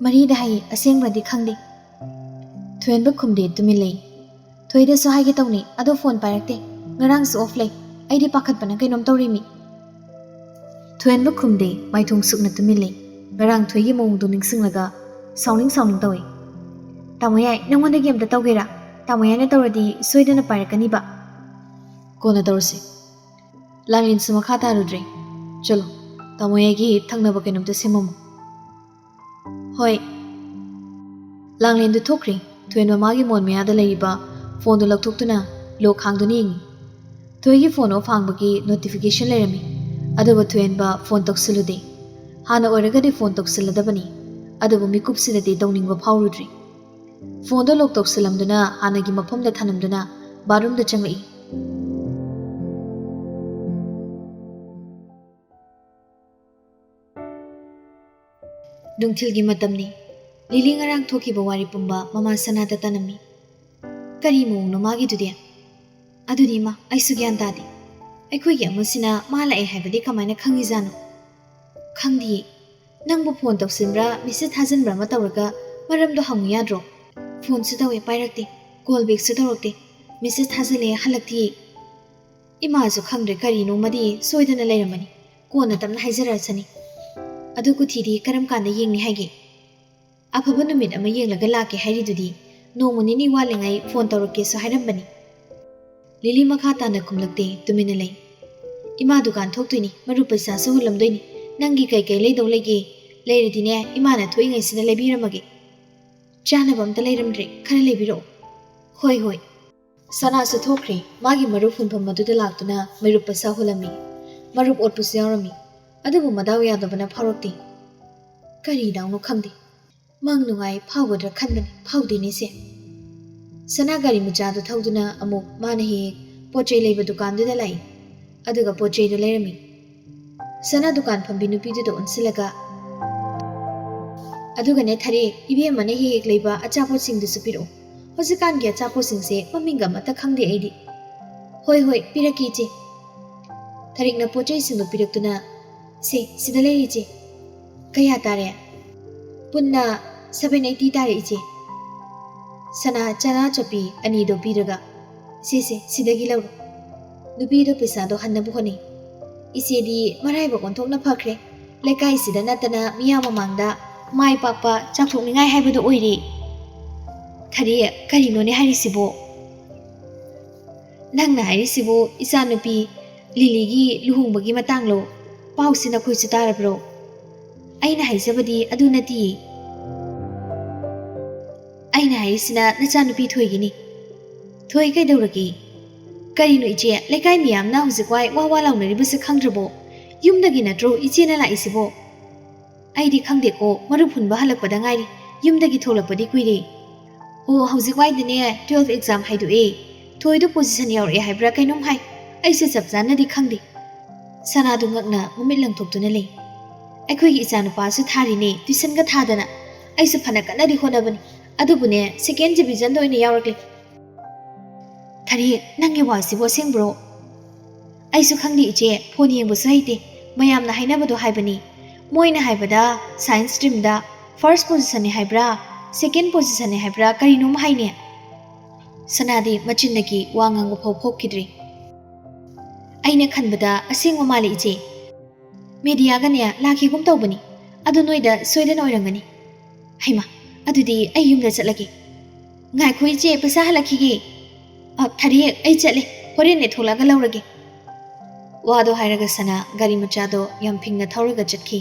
"ꯃꯔꯤꯗ ꯍꯥꯏꯌꯦ, ꯑꯁꯦꯡꯕ꯭ꯔꯗꯤ ꯈꯪꯗꯦ꯫" ꯊꯣꯏꯍꯟꯕ ꯈꯨꯝꯗꯦ, ꯇꯨꯃꯤꯟ ꯂꯩ꯫ "ꯊꯣꯏꯗꯁꯨ ꯍꯥꯏꯒꯦ ꯇꯧꯅꯤ, ꯑꯗꯣ ꯐꯣꯟ ꯄꯥꯏꯔꯛꯇꯦ꯫ ꯉꯔꯥꯡꯁꯨ off ꯂꯩ꯫ ꯑꯩꯗꯤ ꯄꯥꯈꯠꯄꯅ ꯀꯩꯅꯣꯝ ꯇꯧꯔꯦꯃꯤ꯫" ꯊꯣꯏꯍꯟꯕ ꯈꯨꯝꯗꯦ, ꯃꯥꯏꯊꯣꯡ ꯁꯨꯛꯅ ꯇꯨꯃꯤꯟ ꯂꯩ꯫ ꯉꯔꯥꯡ ꯊꯣꯏꯒꯤ ꯃꯑꯣꯡꯗꯣ ꯅꯤꯡꯁꯤꯡꯂꯒ ꯁꯥꯎꯅꯤꯡ ꯁꯥꯎꯅꯤꯡ ꯇꯧꯏ꯫ "ꯇꯥꯃꯣ ꯌꯥꯏ, ꯅꯪꯉꯣꯟꯗꯒꯤ ꯑꯝꯇ ꯇꯧꯒꯦꯔꯥ? ꯇꯥꯃꯣ ꯌꯥꯏꯅ ꯇꯧꯔꯗꯤ ꯁꯣꯏꯗꯅ ꯄꯥꯏꯔꯛꯀꯅꯤꯕ꯫" "ꯀꯣꯟꯅ ꯇꯧꯔꯁꯤ꯫ ꯂꯥꯡꯂꯦꯟꯁꯨ ꯃꯈꯥ ꯇꯥꯔꯨꯗ꯭ꯔꯦ꯫ ꯆꯠꯂꯣ, ꯇꯥꯃꯣ ꯌꯥꯏꯒꯤ ꯊꯛꯅꯕ ꯀꯩꯅꯣꯝꯇ ꯁꯦꯝꯃꯝꯃꯣ꯫" "ꯍꯣꯏ꯫" ꯂꯥꯡꯂꯦꯟꯗꯨ ꯊꯣꯛꯈ꯭ꯔꯦ꯫ ꯊꯣꯏꯍꯦꯟꯕ ꯃꯥꯒꯤ ꯃꯣꯟ ꯃꯌꯥꯗ ꯂꯩꯔꯤꯕ ꯐꯣꯟꯗꯨ ꯂꯧꯊꯣꯛꯇꯨꯅ ꯂꯣꯛ ꯍꯥꯡꯗꯨꯅ ꯌꯦꯡꯉꯤ꯫ ꯊꯣꯏꯒꯤ ꯐꯣꯟ ꯑꯣꯐ ꯍꯥꯡꯕꯒꯤ ꯅꯣꯇꯤꯐꯤꯀꯦꯁꯟ ꯂꯩꯔꯝꯃꯤ꯫ ꯑꯗꯨꯕꯨ ꯊꯣꯏꯍꯦꯟꯕ ꯐꯣꯟ ꯇꯧꯁꯤꯜꯂꯨꯗꯦ꯫ ꯍꯥꯟꯅ ꯑꯣꯏꯔꯒꯗꯤ ꯐꯣꯟ ꯇꯧꯁꯤꯜꯂꯗꯕꯅꯤ꯫ ꯑꯗꯨꯕꯨ ꯃꯤꯀꯨꯞꯁꯤꯗꯗꯤ ꯇꯧꯅꯤꯡꯕ ꯐꯥꯎꯔꯨꯗ꯭ꯔꯤ꯫ ꯐꯣꯟꯗꯣ ꯂꯣꯛ ꯇꯧꯁꯤꯜꯂꯝꯗꯨꯅ ꯍꯥꯟꯅꯒꯤ ꯃꯐꯝꯗ ꯊꯅꯝꯗꯨꯅ ꯕꯥꯠꯔꯨꯝꯗ ꯆꯪꯂꯛꯏ꯫ ꯅꯨꯡꯊꯤꯜꯒꯤ ꯃꯇꯝꯅꯤ꯫ ꯂꯤꯂꯤ ꯉꯔꯥꯡ ꯊꯣꯛꯈꯤꯕ ꯋꯥꯔꯤ ꯄꯨꯝꯕ ꯃꯃꯥ ꯁꯅꯥꯗ ꯇꯥꯅꯝꯃꯤ꯫ "ꯀꯔꯤ ꯃꯑꯣꯡꯅꯣ ꯃꯥꯒꯤꯗꯨꯗꯤ? ꯑꯗꯨꯅꯤ ꯏꯃꯥ, ꯑꯩꯁꯨ ꯒ꯭ꯌꯥꯟ ꯇꯥꯗꯦ꯫ ꯑꯩꯈꯣꯏꯒꯤ ꯑꯃꯁꯤꯅ ꯃꯥ ꯂꯥꯛꯑꯦ ꯍꯥꯏꯕꯗꯤ ꯀꯃꯥꯏꯅ ꯈꯪꯉꯤꯖꯥꯠꯅꯣ? ꯈꯪꯗꯤꯌꯦ꯫ ꯅꯪꯕꯨ ꯐꯣꯟ ꯇꯧꯁꯤꯟꯕ꯭ꯔꯥ, ꯃꯦꯁꯦꯖ ꯊꯥꯖꯤꯟꯕ꯭ꯔꯥ ꯑꯃ ꯇꯧꯔꯒ ꯃꯔꯝꯗꯣ ꯍꯪꯉꯨ ꯌꯥꯗ꯭ꯔꯣ? ꯐꯣꯟꯁꯨ ꯇꯧꯋꯦ, ꯄꯥꯏꯔꯛꯇꯦ꯫ ꯀꯣꯜ ꯕꯦꯛꯁꯨ ꯇꯧꯔꯛꯇꯦ꯫ ꯃꯦꯁꯦꯖ ꯊꯥꯖꯤꯜꯂꯦ, ꯍꯜꯂꯛꯇꯤꯌꯦ꯫ ꯏꯃꯥꯁꯨ ꯈꯪꯗ꯭ꯔꯦ ꯀꯔꯤꯅꯣꯃꯗꯤ ꯁꯣꯏꯗꯅ ꯂꯩꯔꯝꯃꯅꯤ꯫ ꯀꯣꯟꯅ ꯇꯞꯅ ꯍꯥꯏꯖꯔꯛꯑꯁꯅꯤ꯫ ꯑꯗꯨ ꯀꯨꯊꯤꯗꯤ ꯀꯔꯝ ꯀꯥꯟꯗ ꯌꯦꯡꯅꯤ ꯍꯥꯏꯒꯦ? ꯑꯐꯕ ꯅꯨꯃꯤꯠ ꯑꯃ ꯌꯦꯡꯂꯒ ꯂꯥꯛꯀꯦ ꯍꯥꯏꯔꯤꯗꯨꯗꯤ꯫ ꯅꯣꯡꯃ ꯅꯤꯅꯤ ꯋꯥꯠꯂꯤꯉꯩ ꯐꯣꯟ ꯇꯧꯔꯛꯀꯦꯁꯨ ꯍꯥꯏꯔꯝꯕꯅꯤ꯫" ꯂꯤꯂꯤ ꯃꯈꯥ ꯇꯥꯅ ꯈꯨꯝꯂꯛꯇꯦ, ꯇꯨꯃꯤꯟꯅ ꯂꯩ꯫ "ꯏꯃꯥ ꯗꯨꯀꯥꯟ ꯊꯣꯛꯇꯣꯏꯅꯤ, ꯃꯔꯨꯞ ꯄꯩꯁꯥꯁꯨ ꯍꯨꯜꯂꯝꯗꯣꯏꯅꯤ꯫ ꯅꯪꯒꯤ ꯀꯩꯀꯩ ꯂꯩꯗꯧ ꯂꯩꯒꯦ? ꯂꯩꯔꯗꯤꯅꯦ, ꯏꯃꯥꯅ ꯊꯣꯛꯏꯉꯩꯁꯤꯗ ꯂꯩꯕꯤꯔꯝꯃꯒꯦ꯫ ꯆꯥꯅꯕ ꯑꯝꯇ ꯂꯩꯔꯝꯗ꯭ꯔꯦ, ꯈꯔ ꯂꯩꯕꯤꯔꯛꯑꯣ꯫" "ꯍꯣꯏ, ꯍꯣꯏ꯫" ꯁꯅꯥꯁꯨ ꯊꯣꯛꯈ꯭ꯔꯦ꯫ ꯃꯥꯒꯤ ꯃꯔꯨꯞ ꯍꯨꯟꯐꯝ ꯑꯗꯨꯗ ꯂꯥꯛꯇꯨꯅ ꯃꯔꯨꯞ ꯄꯩꯁꯥ ꯍꯨꯜꯂꯝꯃꯤ꯫ ꯃꯔꯨꯞ ꯑꯣꯠꯄꯁꯨ ꯌꯥꯎꯔꯝꯃꯤ꯫ ꯑꯗꯨꯕꯨ ꯃꯗꯥꯎ ꯌꯥꯗꯕꯅ ꯐꯥꯎꯔꯛꯇꯦ꯫ ꯀꯔꯤꯗꯧꯅꯣ ꯈꯪꯗꯦ꯫ ꯃꯪ ꯅꯨꯡꯉꯥꯏ ꯐꯥꯎꯒꯗ꯭ꯔꯥ ꯈꯟꯕꯅꯤ, ꯐꯥꯎꯗꯦꯅꯦ ꯁꯦ꯫ ꯁꯅꯥ ꯒꯥꯔꯤ ꯃꯆꯥꯗꯨ ꯊꯧꯗꯨꯅ ꯑꯃꯨꯛ ꯃꯥꯅ ꯍꯦꯛ ꯍꯦꯛ ꯄꯣꯠ ꯆꯩ ꯂꯩꯕ ꯗꯨꯀꯥꯟꯗꯨꯗ ꯂꯥꯛꯏ꯫ ꯑꯗꯨꯒ ꯄꯣꯠ ꯆꯩꯗꯨ ꯂꯩꯔꯝꯃꯤ꯫ ꯁꯅꯥ ꯗꯨꯀꯥꯟ ꯐꯝꯕꯤ ꯅꯨꯄꯤꯗꯨꯗ ꯑꯣꯟꯁꯤꯜꯂꯒ, "ꯑꯗꯨꯒꯅꯦ ꯊꯔꯦ, ꯏꯕꯦꯝꯃꯅ ꯍꯦꯛ ꯍꯦꯛ ꯂꯩꯕ ꯑꯆꯥꯄꯣꯠꯁꯤꯡꯗꯨꯁꯨ ꯄꯤꯔꯛꯑꯣ꯫ ꯍꯧꯖꯤꯛꯀꯥꯟꯒꯤ ꯑꯆꯥꯄꯣꯠꯁꯤꯡꯁꯦ ꯃꯃꯤꯡꯒ ꯑꯃꯠꯇ ꯈꯪꯗꯦ ꯑꯩꯗꯤ꯫" "ꯍꯣꯏ, ꯍꯣꯏ, ꯄꯤꯔꯛꯀꯦ ꯏꯆꯦ꯫" ꯊꯔꯤꯛꯅ ꯄꯣꯠ ꯆꯩꯁꯤꯡꯗꯨ ꯄꯤꯔꯛꯇꯨꯅ, "ꯁꯦ, ꯁꯤꯗ ꯂꯩꯔꯦ ꯏꯆꯦ꯫" "ꯀꯌꯥ ꯇꯥꯔꯦ?" "ꯄꯨꯟꯅ seven eighty ꯇꯥꯔꯦ ꯏꯆꯦ꯫" ꯁꯅꯥ ꯆꯅꯥ ꯆꯠꯄꯤ ꯑꯅꯤꯗꯣ ꯄꯤꯔꯒ, "ꯁꯦ, ꯁꯦ, ꯁꯤꯗꯒꯤ ꯂꯧꯔꯣ꯫" ꯅꯨꯄꯤꯗꯣ ꯄꯩꯁꯥꯗꯣ ꯍꯟꯅꯕ ꯍꯣꯠꯅꯩ꯫ "ꯏꯆꯦꯗꯤ ꯃꯔꯥꯏꯕꯛ ꯑꯣꯟꯊꯣꯛꯅ ꯐꯈ꯭ꯔꯦ꯫ ꯂꯩꯀꯥꯏꯁꯤꯗ ꯅꯠꯇꯅ ꯃꯤꯌꯥꯝ ꯃꯃꯥꯡꯗ ꯃꯥꯏ ꯄꯥꯛꯄ ꯆꯥꯎꯊꯣꯛꯅꯤꯡꯉꯥꯏ ꯍꯥꯏꯕꯗꯣ ꯑꯣꯏꯔꯦ꯫ ꯊꯔꯤ, ꯀꯔꯤꯅꯣꯅꯦ ꯍꯥꯏꯔꯤꯁꯤꯕꯣ? ꯅꯪꯅ ꯍꯥꯏꯔꯤꯁꯤꯕꯨ ꯏꯆꯥꯅꯨꯄꯤ ꯂꯤꯂꯤꯒꯤ ꯂꯨꯍꯣꯡꯕꯒꯤ ꯃꯇꯥꯡꯂꯣ? ꯄꯥꯎꯁꯤ ꯅꯈꯣꯏꯁꯨ ꯇꯥꯔꯕ꯭ꯔꯣ? ꯑꯩꯅ ꯍꯥꯏꯖꯕꯗꯤ ꯑꯗꯨ ꯅꯠꯇꯤꯌꯦ꯫ ꯑꯩꯅ ꯍꯥꯏꯔꯤꯁꯤꯅ ꯅꯆꯥꯅꯨꯄꯤ ꯊꯣꯏꯒꯤꯅꯤ꯫ ꯊꯣꯏ, ꯀꯩꯗꯧꯔꯒꯦ? ꯀꯔꯤꯅꯣ ꯏꯆꯦ, ꯂꯩꯀꯥꯏ ꯃꯤꯌꯥꯝꯅ ꯍꯧꯖꯤꯛ ꯋꯥꯏ ꯋꯥ ꯋꯥ ꯂꯥꯎꯅꯔꯤꯕꯁꯦ ꯈꯪꯗ꯭ꯔꯕꯣ? ꯌꯨꯝꯗꯒꯤ ꯅꯠꯇ꯭ꯔꯣ ꯏꯆꯦꯅ ꯂꯥꯛꯏꯁꯤꯕꯣ? ꯑꯩꯗꯤ ꯈꯪꯗꯦꯀꯣ, ꯃꯔꯨꯞ ꯍꯨꯟꯕ ꯍꯜꯂꯛꯄꯗ ꯉꯥꯏꯔꯤ꯫ ꯌꯨꯝꯗꯒꯤ ꯊꯣꯛꯂꯛꯄꯗꯤ ꯀꯨꯏꯔꯦ꯫ ꯑꯣ, ꯍꯧꯖꯤꯛ ꯋꯥꯏꯗꯅꯦ twelve exam ꯍꯥꯏꯗꯣꯛꯑꯦ꯫ ꯊꯣꯏꯗꯣ position ꯌꯧꯔꯛꯑꯦ ꯍꯥꯏꯕ꯭ꯔꯥ ꯀꯩꯅꯣꯝ ꯍꯥꯏ꯫ ꯑꯩꯁꯨ ꯆꯞ ꯆꯥꯅꯗꯤ ꯈꯪꯗꯦ꯫ ꯁꯅꯥꯗꯨ ꯉꯛꯅ ꯃꯃꯤꯠ ꯂꯪꯊꯣꯛꯇꯨꯅ ꯂꯩ꯫ ꯑꯩꯈꯣꯏꯒꯤ ꯏꯆꯥꯅꯨꯄꯥꯁꯨ ꯊꯥꯔꯤꯅꯦ tuitionꯒ ꯊꯥꯗꯅ꯫ ꯑꯩꯁꯨ ꯐꯅ ꯀꯟꯅꯗꯤ ꯍꯣꯠꯅꯕꯅꯤ, ꯑꯗꯨꯕꯨꯅꯦ second divisionꯗ ꯑꯣꯏꯅ ꯌꯥꯎꯔꯛꯂꯦ꯫ ꯊꯔꯤ, ꯅꯪꯒꯤ ꯋꯥꯁꯤꯕꯨ ꯑꯁꯦꯡꯕ꯭ꯔꯣ? ꯑꯩꯁꯨ ꯈꯪꯗꯦ ꯏꯆꯦ, phone ꯌꯦꯡꯕꯁꯨ ꯍꯩꯇꯦ꯫ ꯃꯌꯥꯝꯅ ꯍꯥꯏꯅꯕꯗꯣ ꯍꯥꯏꯕꯅꯤ꯫ ꯃꯣꯏꯅ ꯍꯥꯏꯕꯗ science streamꯗ first positionꯅꯤ ꯍꯥꯏꯕ꯭ꯔꯥ, second positionꯅꯤ ꯍꯥꯏꯕ꯭ꯔꯥ ꯀꯔꯤꯅꯣꯝ ꯍꯥꯏꯅꯦ꯫ ꯁꯅꯥꯗꯤ ꯃꯆꯤꯟꯗꯒꯤ ꯋꯥ ꯉꯥꯡꯕ ꯐꯥꯎ ꯐꯣꯛꯈꯤꯗ꯭ꯔꯦ꯫ ꯑꯩꯅ ꯈꯟꯕꯗ ꯑꯁꯦꯡꯕ ꯃꯥꯜꯂꯦ ꯏꯆꯦ꯫ Mediaꯒꯅꯦ ꯂꯥꯛꯈꯤꯒꯨꯝ ꯇꯧꯕꯅꯤ꯫ ꯑꯗꯨ ꯅꯣꯏꯗ ꯁꯣꯏꯗꯅ ꯑꯣꯏꯔꯝꯒꯅꯤ꯫ ꯍꯩꯃꯥ, ꯑꯗꯨꯗꯤ ꯑꯩ ꯌꯨꯝꯗ ꯆꯠꯂꯒꯦ꯫ ꯉꯥꯏꯈꯣ ꯏꯆꯦ, ꯄꯩꯁꯥ ꯍꯜꯂꯛꯈꯤꯒꯦ꯫ ꯑ, ꯊꯔꯤ, ꯑꯩ ꯆꯠꯂꯦ꯫ ꯍꯣꯔꯦꯟꯅꯦ ꯊꯣꯛꯂꯛꯑꯒ ꯂꯧꯔꯒꯦ꯫ ꯋꯥꯗꯣ ꯍꯥꯏꯔꯒ ꯁꯅꯥ ꯒꯥꯔꯤ ꯃꯆꯥꯗꯣ ꯌꯥꯝ ꯐꯤꯡꯅ ꯊꯧꯔꯒ ꯆꯠꯈꯤ꯫